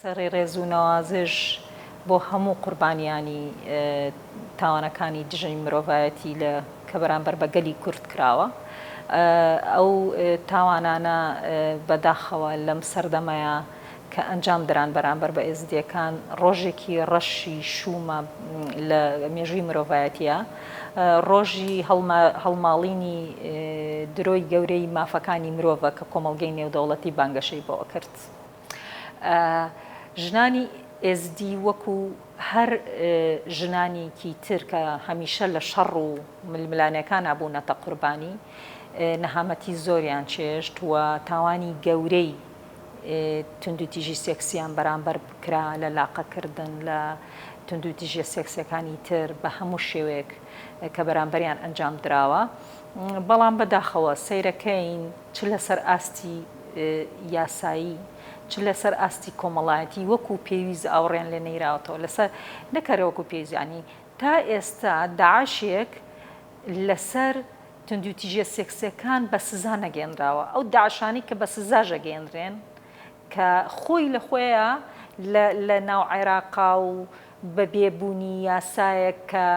سەری ڕێز و نەوازش بۆ هەموو قوربانیانی تاوانەکانی دژی مرۆڤایەتی لە کە بەرامبەر بە گەلی کورد کراوە. ئەو تاوانانە بەداخەوە لەم سەردەمەیا کە ئەنجام دران بەرامبەر بە ئێزدییەکان ڕۆژێکی ڕەشی شوومە لە مێژووی مرۆڤایەتیە. ڕۆژی هەڵماڵینی درۆی گەورەی مافەکانی مرۆڤە کە کۆمەڵگەی نێودەوڵەتی بانگەشەی بۆ ئەکرد. ژنانی ئێزدی وەکو هەر ژنانێکی تر کە هەمیشە لە شەڕ و ململانێکانا بوونەتە قوربانی، نەهامەتی زۆریان چێشت و تاوانی گەورەی توندوتیژی سێکسیان بەرامبەر کرا لە لاقەکردن، لە توندوتیژیە سێکسیەکانی تر بە هەموو شێوەیەک کە بەرامبەریان ئەنجام دراوە. بەڵام بەداخەوە سەیرەکەین چ لەسەر ئاستی یاسایی چ لەسەر ئاستی کۆمەڵایەتی وەکو پێویست ئاوڕیان لێ نەیراوەتەوە لەسەر نەکەرە وەکو پێویست یانی تا ئێستا داعشێک لەسەر توندوتیژیە سێکسیەکان بە سزا نەگەێنراوە ئەو داعشانی کە بە سزاش ئەگەێنرێن کە خۆی لە خۆیا لە لە ناو عێراقا و بە بێ بوونی یاسایەک کە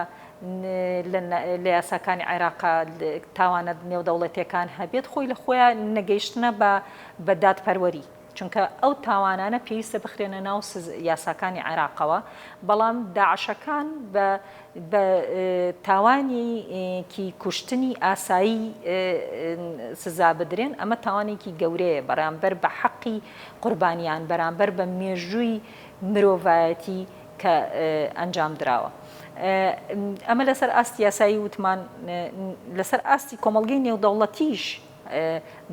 لە لە یاساکانی عێراقا تاوانە نێودەوڵەتیەکان هەبێت خۆی لە خۆیا نەگەیشتنە بە بە دادپەروەری چونکە ئەو تاوانانە پێویستە بخرێنە ناو یاساکانی عێراقەوە بەڵام داعشەکان بە بە تاوانێکی کوشتنی ئاسایی سزا بدرێن، ئەمە تاوانێکی گەورەیە بەرامبەر بە حەقی قوربانیان، بەرامبەر بە مێژووی مرۆڤایەتی کە ئەنجام دراوە. ئەمە لەسەر ئاستی یاسایی وتمان، لەسەر ئاستی کۆمەڵگەی نێودەوڵەتیش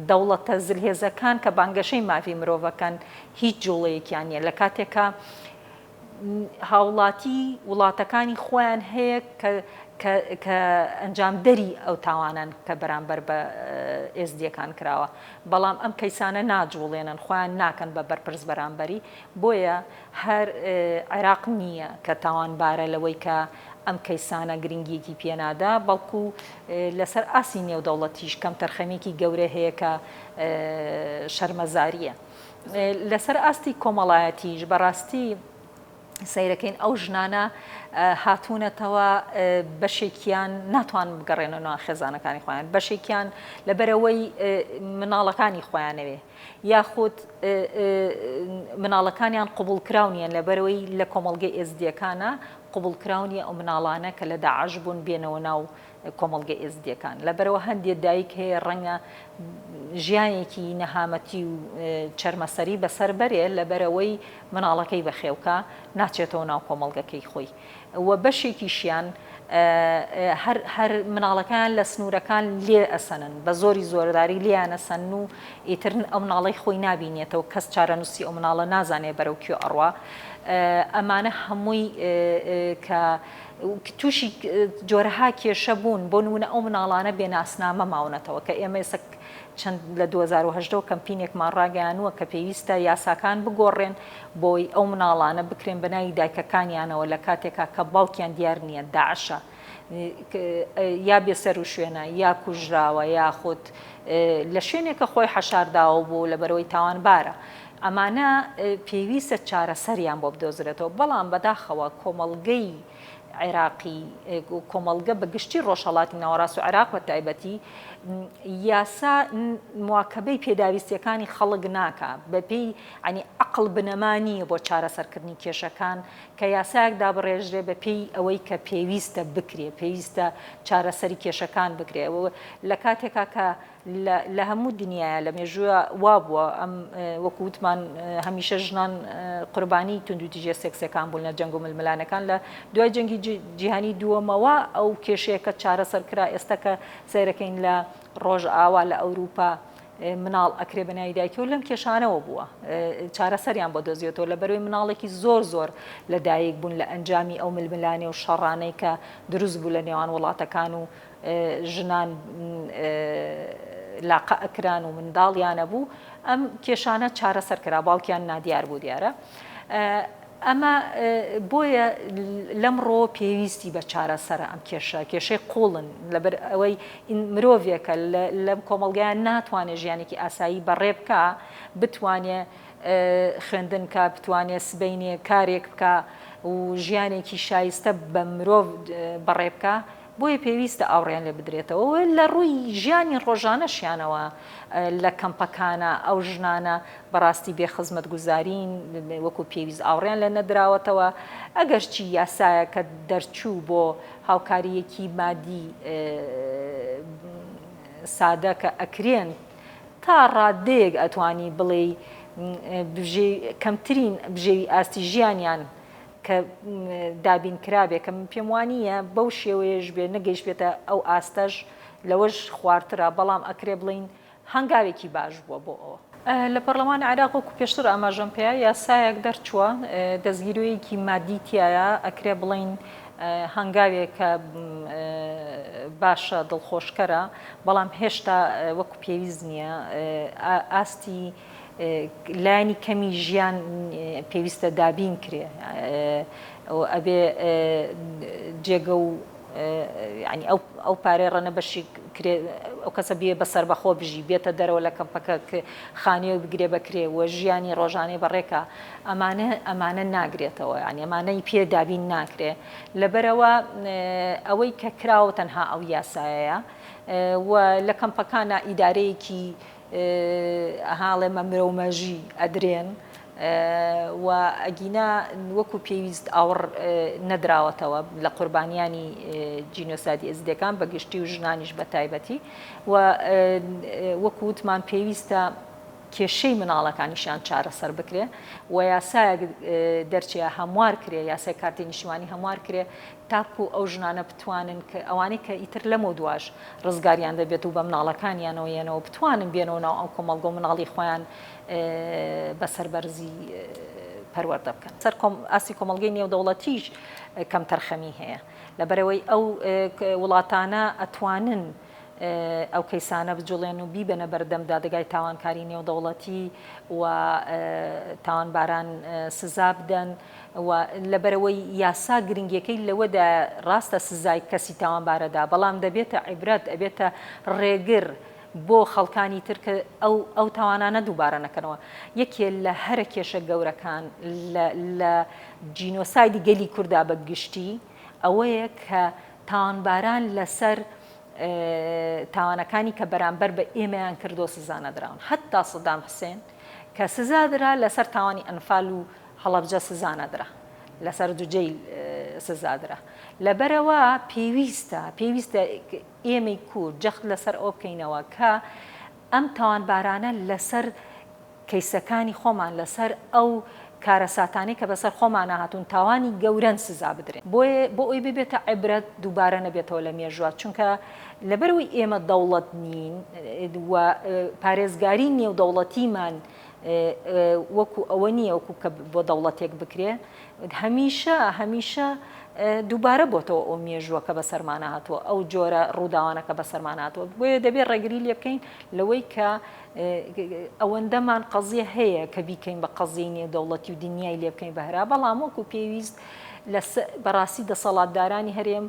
دەوڵەتە زلهێزەکان کە بانگەشەی مافی مرۆڤەکەن هیچ جوڵەیەکیان نییە لە کاتێکا هاوڵاتی وڵاتەکانی خۆیان هەیە کە کە کە ئەنجامدەری ئەو تاوانەن کە بەرامبەر بە ئێزدیەکان کراوە بەڵام ئەم کەیسانە ناجوڵێنن خۆیان ناکەن بە بەرپرس بەرامبەری بۆیە هەر عێراق نییە کە تاوانبارە لەوەی کە ئەم کەیسانە گرنگیەکی پێنادا بەڵکو لەسەر ئاسی نێودەوڵەتیش کەمتەرخەمیەکی گەورە هەیە کە شەرمەزاریە. لەسەر ئاستی کۆمەڵایەتیش بەڕاستی سەیرەکەین ئەو ژنانە هاتوونەتەوە بەشێکیان ناتوان بگەڕێنەوە خێزانەکانی خۆیان بەشێکیان لەبەرەوەی مناڵەکانی خۆیانەوێ یاخود مناڵەکانیان قوبولکراو نییە لەبەرەوەی لە کۆمەڵگەی ئێزدیەکانە قوبولکراو نییە ئەو مناڵانە کە لە داعش بوون بێنەوە ناو کۆمەڵگە ئێزدیەکان. لەبەرئەوە هەندێ دایک هەیە ڕەنگە ژیانێکی نەهامەتی و چەرمەسەری بەسەر بەرێ لەبەرئەوەی مناڵەکەی بەخێوکا ناچێتەوە ناو کۆمەڵگەکەی خۆی و بەشێکیشیان هەر هەر مناڵەکەیان لە سنوورەکان لێ ئەسەنن بە زۆری زۆرداری لێیان ئەسەنن و ئیتر ئەو مناڵەی خۆی نابینێتەوە کەس چارەنووسی ئەو مناڵە نازانێ بەرەو کوێ ئەڕوا ئەمانە هەمووی کە تووشی جۆرەها کێشە بوون، بۆ نموونە ئەو مناڵانە بێ ناسنامە ماونەتەوە کە ئێمە ئێستا چەند لە 2018 کەمپینێکمان ڕاگەیانووە کە پێویستە یاساکان بگۆڕێن بۆی ئەو مناڵانە بکرێن بە ناوی دایکەکانیانەوە لە کاتێکا کە باوکیان دیار نییە داعشە یا بێسەروشوێنە یا کوژراوە یاخود لە شوێنێکە خۆی حەشارداوە بوو لەبەرەوەی تاوانبارە ئەمانە پێویستە چارەسەریان بۆ بدۆزرێتەوە، بەڵام بەداخەوە کۆمەڵگەی عێراقی و کۆمەڵگە بە گشتی ڕۆژهەڵاتی ناوەڕاست و عێراق بە تایبەتی یاسا مواکەبەی پێداویستیەکانی خەڵک ناکا بەپێی ینی عەقڵ بنەما نییە بۆ چارەسەرکردنی کێشەکان کە یاسایەک دابڕێژرێ بە پێی ئەوەی کە پێویستە بکرێ پێویستە چارەسەری کێشەکان بکرێ لە کاتێکا کە لە لە هەموو دنیایا لە مێژوویا وابووە ئەم وەکو وتمان هەمیشە ژنان قوربانی توندوتیژیە سێکسەکان بوون لە جەنگ و ململانەکان لە دوای جەنگی جیهانی دووەمەوە ئەو کێشەیە کە چارەسەر کرا ئێستا کە سەیرەکەین لە ڕۆژئاوا لە ئەوروپا مناڵ ئەکرێ بە ناوی دایکەوە لەم کێشانەوە بووە چارەسەریان بۆ دۆزیێتەوە لە بەرەوەی مناڵێکی زۆر زۆر لە دایک بوون لە ئەنجامی ئەو ململانێ و شەڕانەی کە دروست بوو لە نێوان وڵاتەکان و ژنان لاقە ئەکران و منداڵیان ئەبوو ئەم کێشانە چارەسەر کرا باوکیان نادیار بوو دیارە ئەمە بۆیە لەمڕۆ پێویستی بە چارەسەرە ئەم کێشە کێشەی قوڵن لەبەر ئەوەی مرۆڤێکە لەم کۆمەڵگایان ناتوانێت ژیانێکی ئاسایی بەڕێ بکە بتوانێ. خوێندن کا، بتوانێ سبەینێ کارێک بکا و ژیانێکی شایستە بە مرۆڤ بەڕێ بکا، بۆیە پێویستە ئاوڕیان لێ بدرێتەوە و لە ڕووی ژیانی ڕۆژانەشیانەوە لە کەمپەکانە ئەو ژنانە بەڕاستی بێ خزمەتگوزارین، وەکو پێویست ئاوڕیان لێ نەدراوەتەوە، ئەگەرچی یاسایەکە دەرچوو بۆ هاوکارییەکی مادی سادە کە ئەکرێن تا ڕادەیەک ئەتوانی بڵێی کەمترین بژێوی ئاستی ژیانیان کە دابین کرابێ کە من پێم وانییە بەو شێوەیەش بێ نەگەیشتبێتە ئەو ئاستەش لەوەش خوارترە بەڵام ئەکرێ بڵێین هەنگاوێکی باش بووە بۆ ئەوە. لە پەرلەمانی عێراق وەکو پێشتر ئاماژەم پێیا یاسایەک دەرچووە دەستگیرۆیەکی مادی تیایە ئەکرێ بڵێین هەنگاوێکە باشە دڵخۆشکەرە بەڵام هێشتا وەکو پێویست نییە ئاستی لایەنی کەمی ژیان پێویستە دابین کرێ ئەبێ جێگە و یانی ئەو ئەو پارەی ڕەنە بەشی کرێ ئەو کەسە بێ بە سەربەخۆ بژی بێتە دەرەوە لە کەمپەکە خانەیەک بگرێ بەکرێ و ژیانی ڕۆژانەی بەڕێکا ئەمانە ئەمانە ناگرێتەوە یانی ئەمانەی پێ دابین ناکرێ لەبەرەوە ئەوەی کە کراوە تەنها ئەو یاسایەیە و لە کەمپەکانە ئیدارەیەکی ئەها ئەڵێ مەمرە و مەژی ئەدرێن و ئەگینا وەکو پێویست ئاوڕ نەدراوەتەوە لە قوربانیانی جینۆسایدی ئێزیدیەکان بە گشتی و ژنانیش بە تایبەتی و وەکو وتمان پێویستە کێشەی مناڵەکانیشیان چارەسەر بکرێ و یاسایەک دەرچێ هەموار کرێ یاسای کارتی نیشتیمانی هەموار کرێ تاکو ئەو ژنانە بتوانن کە ئەوانەی کە ئیتر لەمەودواش ڕزگاریان دەبێت و بە مناڵەکانیانەوە یەنەوە بتوانن بێنەوە ناو ئەم کۆمەڵگە و مناڵی خۆیان بە سەربەرزی پەروەردە بکەن. سەر ئاستی کۆمەڵگەی نێودەوڵەتیش کەمتەرخەمی هەیە لەبەرئەوەی ئەو وڵاتانە ئەتوانن ئەو کەیسانە بجوڵێن و بیبەنە بەردەم دادگای تاوانکاری نێودەوڵەتی و تاوانباران سزا بدەن و لەبەرئەوەی یاسا گرنگیەکەی لەوەدایە ڕاستە سزای کەسی تاوانبارەدا بەڵام دەبێتە عیبرەت ئەبێتە ڕێگر بۆ خەڵکانی تر کە ئەو ئەو تاوانانە دووبارە نەکەنەوە یەکێ لە هەرە کێشە گەورەکان لە لە جینۆسایدی گەلی کوردا بە گشتی ئەوەیە کە تاوانباران لەسەر تاوانەکانی کە بەرامبەر بە ئێمەیان کردووە سزا نەدراون هەتا سەدام حسێن کە سزا درا لەسەر تاوانی ئەنفال و هەڵەبجە سزا نەدرا لەسەر دوجەیل سزا درا لەبەرەوە پێویستە پێویستە ئێمەی کورد جەخت لەسەر ئەوە بکەینەوە کە ئەم تاوانبارانە لەسەر کەیسەکانی خۆمان لەسەر ئەو کارەساتانەی کە بەسەر خۆمانا هاتوون تاوانی گەورەن سزا بدرێن بۆیە بۆ ئەوی ببێتە عیبرەت دووبارە نەبێتەوە لە مێژوە چونکە لەبەرئەوەی ئێمە دەوڵەت نین و پارێزگاری نێودەوڵەتیمان وەکو ئەوە نییە وەکو کە بۆ دەوڵەتێک بکرێ هەمیشە هەمیشە دووبارە بۆتەوە ئەو مێژووە کە بەسەرمانە هاتووە ئەو جۆرە ڕووداوانە کە بەسەرمان هاتووە بۆیە دەبێت ڕێگری لێ بکەین لەوەی کە ئەوەندەمان قەزیە هەیە کە بیکەین بە قەزیەی نێودەوڵەتی و دنیای لێ بکەین بە هەرا بەڵام وەکو پێویست لە بەڕاستی دەسەڵاتدارانی هەرێم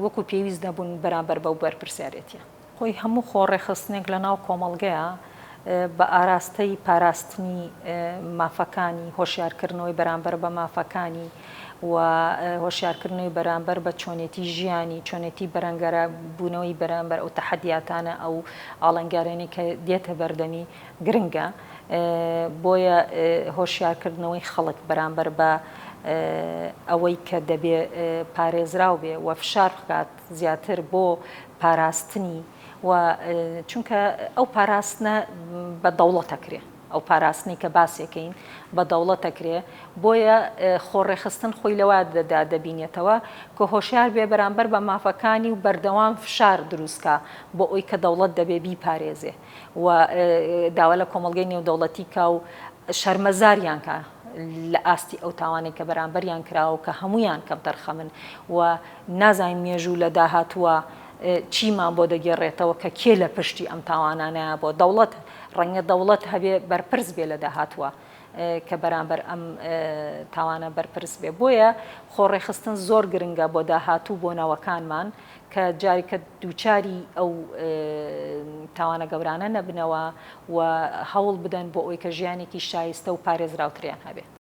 وەکو پێویست نەبوون بەرامبەر بەو بەرپرسیارێتیە. خۆی هەموو خۆڕێکخستنێک لە ناو کۆمەڵگەیا بە ئاراستەی پاراستنی مافەکانی، هۆشیارکردنەوەی بەرامبەر بە مافەکانی و هۆشیارکردنەوەی بەرامبەر بە چۆنێتی ژیانی، چۆنێتی بەرەنگارە بوونەوەی بەرامبەر ئەو تەحەدیاتانە، ئەو ئاڵنگاریانەی کە دێتە بەردەمی گرنگە. بۆیە هۆشیارکردنەوەی خەڵک بەرامبەر بە ئەوەی کە دەبێ پارێزراو بێ و فشار بکات زیاتر بۆ پاراستنی و چونکە ئەو پاراستنە بە دەوڵەت ئەکرێ ئەو پاراستنەی کە باسێکەین بە دەوڵەت ئەکرێ بۆیە خۆڕێخستن خۆی لەوە دەدا دەبینێتەوە کە هۆشیار بێ بەرامبەر بە مافەکانی و بەردەوام فشار دروستکا بۆ ئەوی کە دەوڵەت دەبێ بیپارێزێ و داوا لە کۆمەڵگەی نێودەوڵەتی کا و شەرمەزاریان کا لە ئاستی ئەو تاوانەی کە بەرامبەریان کراوە و کە هەموویان کەمتەرخەمن و نازانین مێژوو لە داهاتووە چیمان بۆ دەگێڕێتەوە کە کێ لە پشتی ئەم تاوانانەیە بۆ دەوڵەت ڕەنگە دەوڵەت هەبێ بەرپرس بێ لە داهاتووە. کە بەرامبەر ئەم تاوانە بەرپرس بێ. بۆیە خۆڕێکخستن زۆر گرنگە بۆ داهاتوو بۆ نەوەکانمان کە جارێکە دووچاری ئەو تاوانە گەورانە نەبنەوە و هەوڵ بدەن بۆ ئەوەی کە ژیانێکی شایستە و پارێزراوتریان هەبێ.